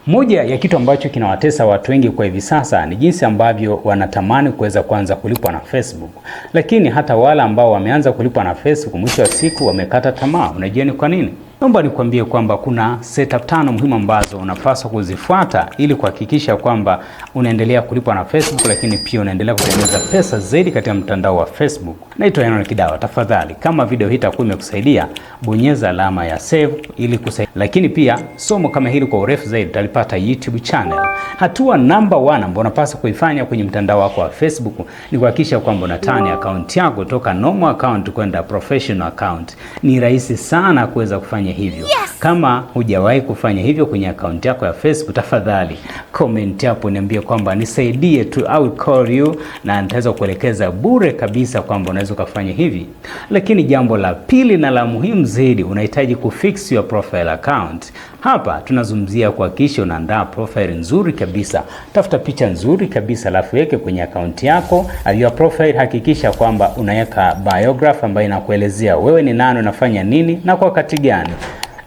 Moja ya kitu ambacho kinawatesa watu wengi kwa hivi sasa ni jinsi ambavyo wanatamani kuweza kuanza kulipwa na Facebook, lakini hata wale ambao wameanza kulipwa na Facebook mwisho wa siku wamekata tamaa. Unajua ni kwa nini? Naomba nikwambie kwamba kuna setup tano muhimu ambazo unapaswa kuzifuata ili kuhakikisha kwamba unaendelea kulipwa na Facebook, lakini pia unaendelea kutengeneza pesa zaidi katika mtandao wa Facebook. Naitwa Enoch Kidawa. Tafadhali, kama video hii itakuwa imekusaidia, bonyeza alama ya save ili kusaidia. Lakini pia somo kama hili kwa urefu zaidi utalipata YouTube channel. Hatua namba 1 ambayo unapaswa kuifanya kwenye mtandao wako wa Facebook ni kuhakikisha kwamba unaturn account yako kutoka normal account kwenda professional account. Ni rahisi sana kuweza kufanya hivyo. Kama hujawahi kufanya hivyo kwenye akaunti yako ya Facebook, tafadhali comment hapo niambie kwamba nisaidie tu, I will call you na nitaweza kuelekeza bure kabisa kwamba unaweza ukafanya hivi. Lakini jambo la pili na la muhimu zaidi, unahitaji kufix your profile account. Hapa tunazungumzia kuhakikisha unaandaa profile nzuri kabisa. Tafuta picha nzuri kabisa, alafu weke kwenye akaunti yako. Your profile, hakikisha kwamba unaweka biography ambayo inakuelezea wewe ni nani, unafanya nini na kwa wakati gani.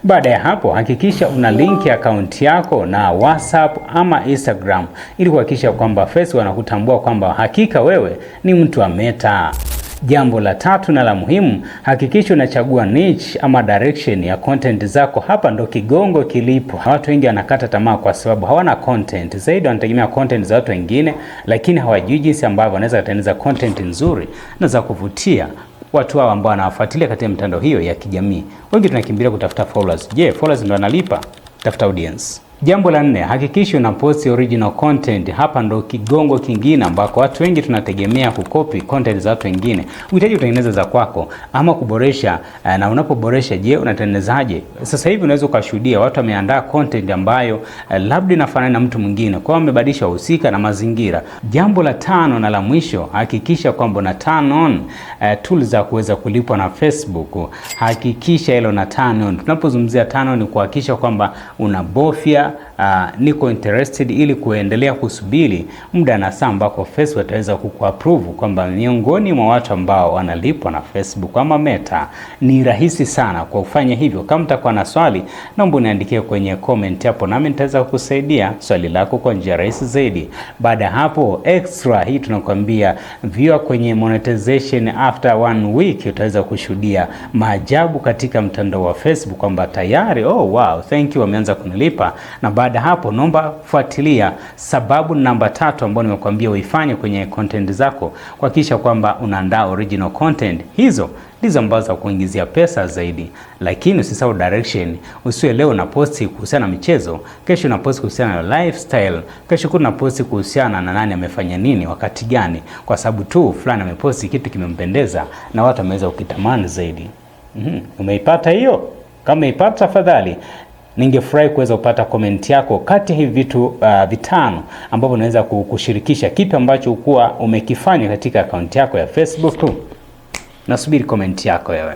Baada ya hapo, hakikisha una link akaunti yako na WhatsApp ama Instagram ili kuhakikisha kwamba Facebook wanakutambua kwamba hakika wewe ni mtu wa Meta. Jambo la tatu na la muhimu, hakikisha unachagua niche ama direction ya content zako. Hapa ndo kigongo kilipo. Watu wengi wanakata tamaa kwa sababu hawana content zaidi, wanategemea content za watu wengine, lakini hawajui jinsi ambavyo wanaweza kutengeneza content nzuri na za kuvutia watu hao ambao wanawafuatilia katika mitandao hiyo ya kijamii. Wengi tunakimbilia kutafuta followers. Je, followers ndio wanalipa? Tafuta audience. Jambo la nne, hakikisha una post original content. Hapa ndo kigongo kingine ambako watu wengi tunategemea kucopy content za watu wengine. Unahitaji kutengeneza za kwako ama kuboresha. Na unapoboresha, je, unatengenezaje? Sasa hivi unaweza ukashuhudia watu wameandaa content ambayo labda inafanana na mtu mwingine, kwa hiyo wamebadilisha wahusika na mazingira. Jambo la tano na la mwisho, hakikisha kwamba una turn on tools za kuweza kulipwa na Facebook. Hakikisha hilo na turn on. Tunapozungumzia turn on ni kuhakikisha kwamba unabofya niko interested ili kuendelea kusubiri muda na saa ambako Facebook ataweza kukuapprove kwamba miongoni mwa watu ambao wanalipwa na Facebook ama Meta. Ni rahisi sana kwa kufanya hivyo. Kama utakuwa na swali, naomba uniandikie kwenye comment hapo, nami nitaweza kukusaidia swali lako kwa njia rahisi zaidi. Baada ya hapo, extra hii tunakwambia view kwenye monetization after one week, utaweza kushuhudia maajabu katika mtandao wa Facebook kwamba tayari, oh wow, thank you, wameanza kunilipa. Na baada hapo, naomba fuatilia sababu namba 3 ambayo nimekuambia uifanye kwenye content zako, kuhakikisha kwamba unaandaa original content. Hizo ndizo ambazo za kuingizia pesa zaidi, lakini usisahau direction. Usiwe leo una post kuhusiana na michezo, kesho una post kuhusiana na lifestyle, kesho kuna post kuhusiana na nani amefanya nini wakati gani, kwa sababu tu fulani ameposti kitu kimempendeza na watu wameweza kukitamani zaidi. Umeipata hiyo? Kama umeipata, tafadhali ningefurahi kuweza kupata comment yako kati ya hivi vitu vitano ambavyo unaweza kushirikisha kipi ambacho ukuwa umekifanya katika akaunti yako ya Facebook. Nasubiri comment yako wewe.